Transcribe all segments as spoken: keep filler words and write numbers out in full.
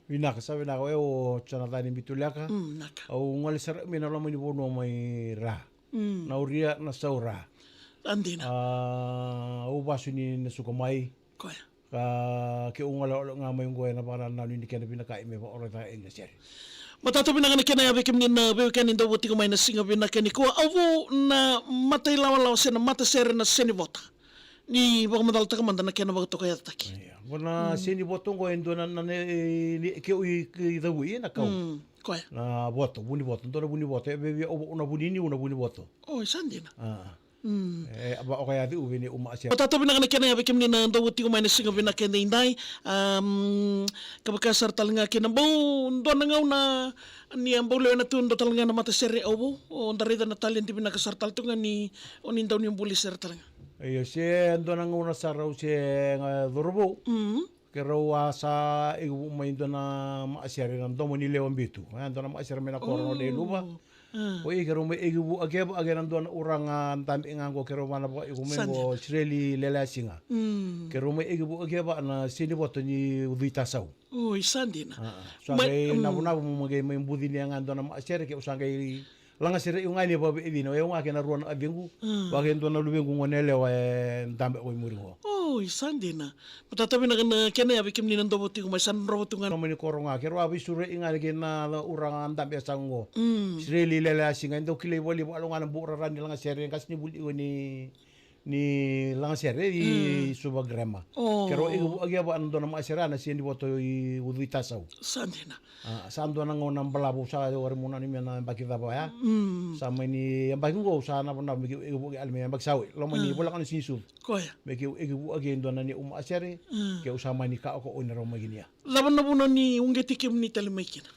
Vinaka, sa vinaka, o yau o Jonathan Bituleka. Mm, naka. Au gole sara mai na loma ni vanua mai Ra. Mm. Na Uria, na Saura. A dina. A, au vasu ni na suka mai. Koya. Ka ke u gole olo ga mai oqo ena vakanananu ni kena vinaka me vakarota e na sere. Matata vinaka na kena ya vei kemuni na veiwekani dau votiko mai na siga vinaka nikua. Au vu na mata ilawalawa se na matasere na Senivoto. Ni vakamacalataka mada na kena vakatokayacataki. Ia. Qo na Senivoto qo e dua na, na, ne, e, ni, ke u i, i cavui na kau. Mm, koya. Na voto, vunivoto, dua na vunivoto. E vevia o, o na vuniniu na vunivoto. O, e sa dina. A. Mm. E, a va o ka ya ciu vei ni uma sia. Matata vinaka na kena ya vei kemuni na dau tiko mai na siga vinaka e daidai. Am, ka vaka sara tale ga kina bau dua na gauna ni a bau lewe na tu dua tale ga na matasere au vou. O da raica na talenti vinaka sara tale tu ga ni o ni dau ni buli sara tale ga. Io, se dua na gauna sara au se ga coro vou. Mm. Keirau a sa ikivu mai dua na maasere na domo ni lewa bitu. E dua na maasere mai na koro na Dailuva. O i keirau mai ikivu a keva a kei na dua na uraga dabe ga qo keirau vana vaka iku mai qo Sireli Leleasiga. Keirau mai ikivu a keva na Senivoto ni Ucui Tasau. Oi, sa dina. Sa qai navunavu mo qai mai buci ni a ga dua na maasere ke u sa qai lagasere iu ga ni vakaveicina, o yau ga kei na rua na aciqu. Vaka e dua na luvequ gone yalewa e dabe ko i muri qo. Oi, sa dina. Matata vinaka na kena ya vei kemuni na dovo tiko mai sa na rovo tu ga. Loma ni koro ga, keirau a veisura i ga ni kei na ura ga dabe sa qo. Sireli Leleasiga, e dau kilai vali valo ga na bu rara ni lagasere, qasi ni vuli iko ni ni lagasere i Suva Grammar. Keirau ikivu a keva na dua na maasere na Senivoto i Ucui Tasau. Sa dina. A, sa dua na gauna balavu sa wari mu nanumi na yabaki cava ya. Sa mai ni yabaki qo sa navunavu me keu ikivu a kei alime yabaki sa oi. Loma ni vola kana sinisucu. Koya. Me keu ikivu a kei dua na ni uma asere. Keu sa mai ni ka oko o ni rau mai kini ya. Cava na vuna ni uqeti kemuni tale mai kina?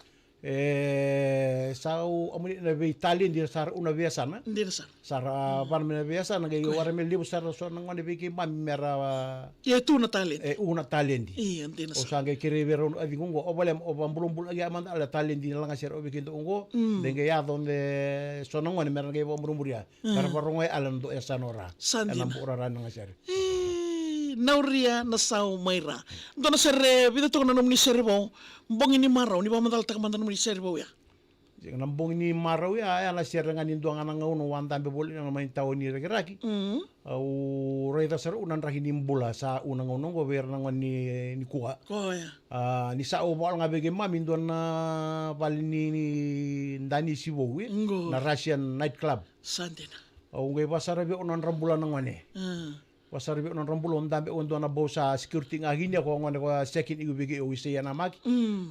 E, sa u amuni na veitaledi sa ra u na veiyasana. Dina sara. Sa ra vana mai na veiyasana qai wara me levu sara so na gone vei keimami me ra. E tu na taledi. E u na taledi. Ia, dina sara. O sa qai kerei vei rau na aciqu qo, o valema o vabulabula ake a mada ala taledi na lagasere o vei kei dou qo. De qai yaco de so na gone me ra qai vamurimuri ya. Me ra varogo e ala na dou yasana o ra. Sa dina. Ena bu rara na lagasere. E, na Uria, na Sau mai Ra. Dua na sere, vica toka na nomuni sere vou. Bogi ni marau, ni vakamacalataka mada na nomuni sere vou ya. Na bogi ni marau ya, ya na sere ga ni dua ga na gauna au a dabe voli na mai tawa ni Rakiraki. Au raica sara u na draki ni bula sa u na gauna oqo vei ira na gone ni, nikua. Koya. A, ni sa au vakaola ga vei keimami dua na vale ni, ni danisi vou, e? Na Russian night club. Sa dina. Au qai vasara vei au na nodra bula na gone. Vasara vei au na nodra bula, au dabe au dua na bau sa security ga kini a ko gone ko second iku vei kei au i Sei Anamaki.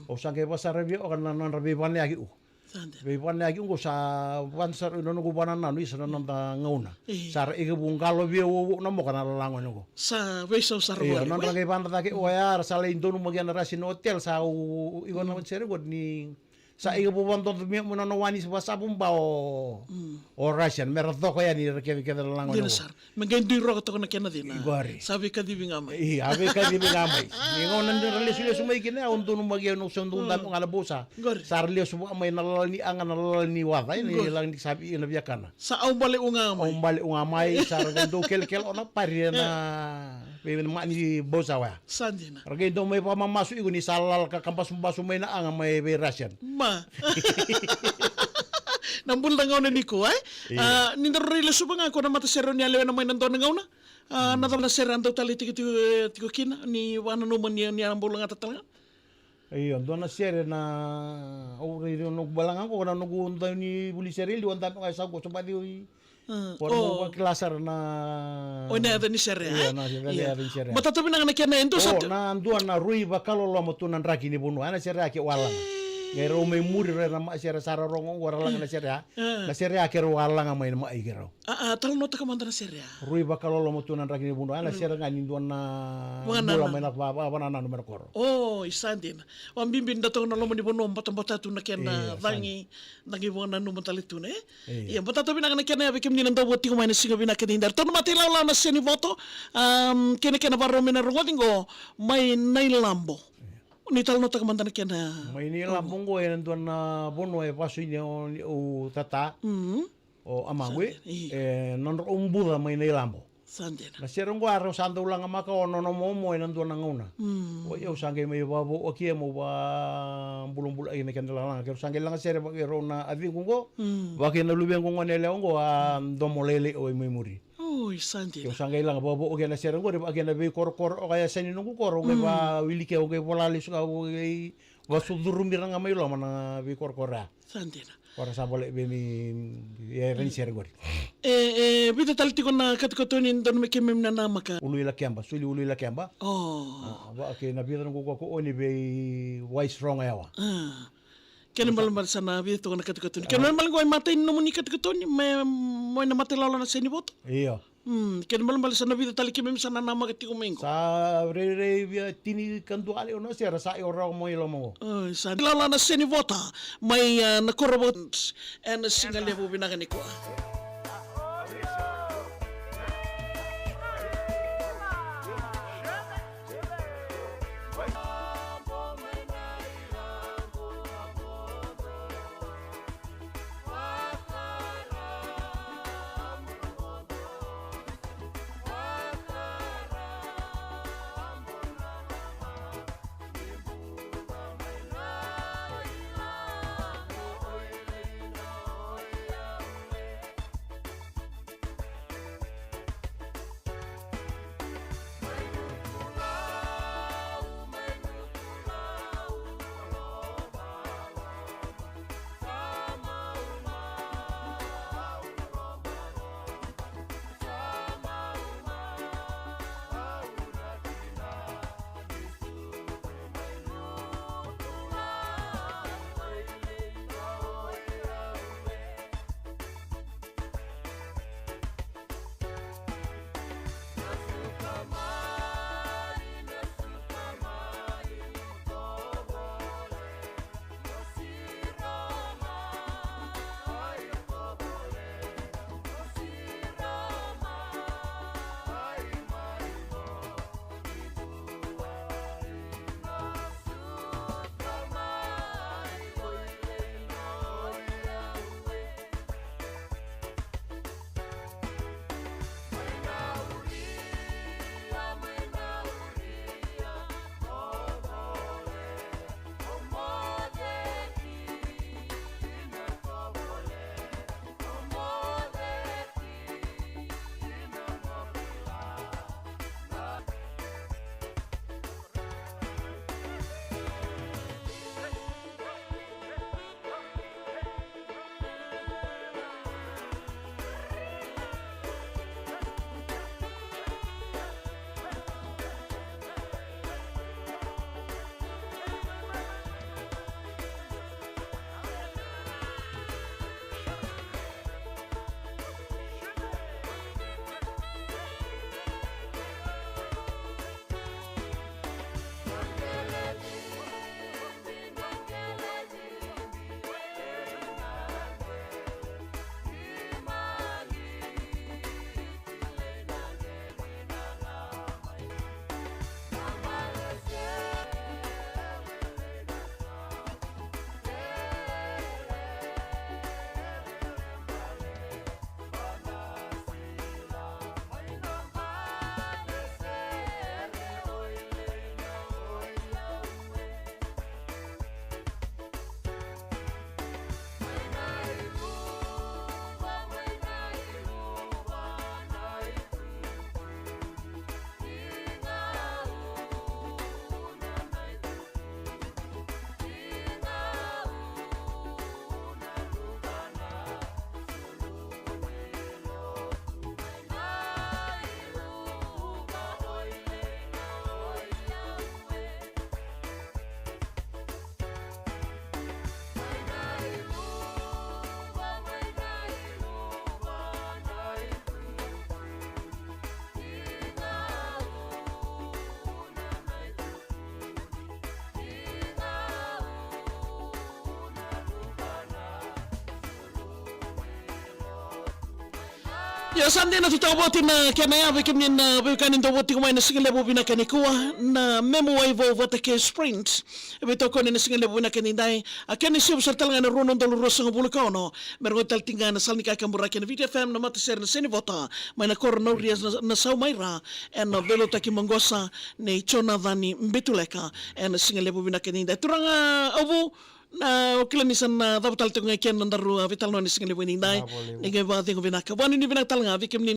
Au sa qai vasara vei au ka na nodra veivanayaki u. Sa dina. Veivanayaki u qo sa vana sara na noqu vanananu isa na noda gauna. Sa ra ikivu qalo vei au na moka na lala gone qo. Sa veisau sara voli. Nodra qai vana cake o ya ra sa lai donumaki ena Russian hotel sa u iko na sere qo ni Sa ika vou vadodo mia mo nona wani sa vasavu bao. O Russian, mera coko yani ira kece kece na lago ni. Dina sara. Me qai dui roka toka na kena cina. Sa veikacivi ga mai. Io, a veikacivi ga mai. Ni gauna ni ra lesulesu mai kina, au donumaki au na sau dau dabe ga na bau sa. Sa ra lesu vaka mai na lala ni aga na lala ni waca, e, ni laga ni sa vi, na viakana. Sa au bale u ga mai. Au bale u ga mai, sa ra dau kelekele o na pari na vei na mani bau sa waya. Sa dina. Ra qai dau mai vakamamasu iko ni sa lala ka, ka basubasu mai na aga mai vei Russian. Ma. Na bula na gauna nikua, e? Io. A, ni daru rai lesuva ga ko na matasere ni a lewena mai na dua na gauna. A, na cava na sere a dau tale tiko, tiko, tiko kina, ni vakananuma ni, ni a bula ga tatala ga. Io, dua na sere na, au rai, rai, noqu bala ga ko na noqu dau ni vuli sere, liwa dabe ga sa ko, so baci oi. Ora mo vakila sara na. O na yaca ni sere, e? Io, na yaca ni sere. Matata vinaka na kena e dua sa tu. Na dua na Rui Vakaloloma tu na draki ni vanua. Na sere a ke wala. Qai rau mai muri ra na ma sere sa ra rogo qo ra laga na sere a. Na sere a ke rau a laga mai na ma ai ke rau. A, a, talanoataka mada na sere a. Rui Vakaloloma tu na draki ni vanua. Na sere ga ni dua na bula mai na va, va, vanananu mai na koro. O, i sa dina. Vabibi da toka na loma ni vanua, batabata tu na kena cagi, cagi vakananuma tale tu, ne? Ia, matata vinaka na kena ya vei kemuni na dau vua tiko mai na siga vinaka ni daru. Tau na mata ilawalawa na Senivoto, am, kei na kena varau me na rogoci qo, mai Nailabo. Ni talanoataka mada na kena. Mai Nailabo qo e dua na vanua e vasu ni o, ni o tata. O amaqu, e, nodra o buca mai Nailabo. Sa dina. Na sere oqo a rau sa dau laga maka o nona momo ena dua na gauna. Mm. O yau sa qai mai vavou oki e mo vabulabula ina kena lalaga. Ke rau sa qai laga sere vakairau na aciqu oqo. Mm. Vakaina luvequ gone yalewa oqo a domo lailai o i mai muri. Oi, sa dina. Ke rau sa qai laga vavou oki ena sere oqo, ri vakaina veikorokoro, o kaya sa ni noqu koro, o qai vawilike, o qai vola lesu ka, o qai vasucurumira ga mai loma na veikorokoro ya. Sa dina. Ora sa vale vei mi e rani sere qori. E, e, vica tale tiko na katukatuni donu me keimami na namaka. Ulu i Lakeba, soli Ulu i Lakeba. O. A, va, ke na vica na qo ko oni vei Wise Roga yawa. A. Kena balebale sa na vica toka na katukatuni. Kena balebale qo e matai ni nomuni katukatuni, me, mo e na matai lalo na seni voto. Io. Mm, kena balebale sa na vica tale keimami sa na namaka tiko mai qo. Sa rairai via tini ka dua le o na sera sa i o rawa mai loma qo. Oi, sa lala na seni vota mai, ah, na koro vota. Ena siga levu vinaka nikua. Ia sa dina tu tau voti na kena yavu kemuni na veiwekani dau voti tiko mai na sigalevu vinaka nikua na Memu Waivou vata kei Sprint. Veitokoni na sigalevu vinaka nidai. A kena isivu sara tale ga na rua na udolu ruasagavulu ka ono. Me rogo tale tiko ga na sala ni kakaburaki na Viti F M na matasere na Seni Vota mai na koro na Urias na, na Saumaira. Ena veiliutaki maqosa nei Jonathan Betuleka. Ena sigalevu vinaka nidai. Turaga Ovu, na o kila ni sa na cava tale tiko ga kena na daru a veitalanoa ni sigalevu nidai. Ni qai vakacegu vinaka. Vanuinui vinaka tale ga vei kemuni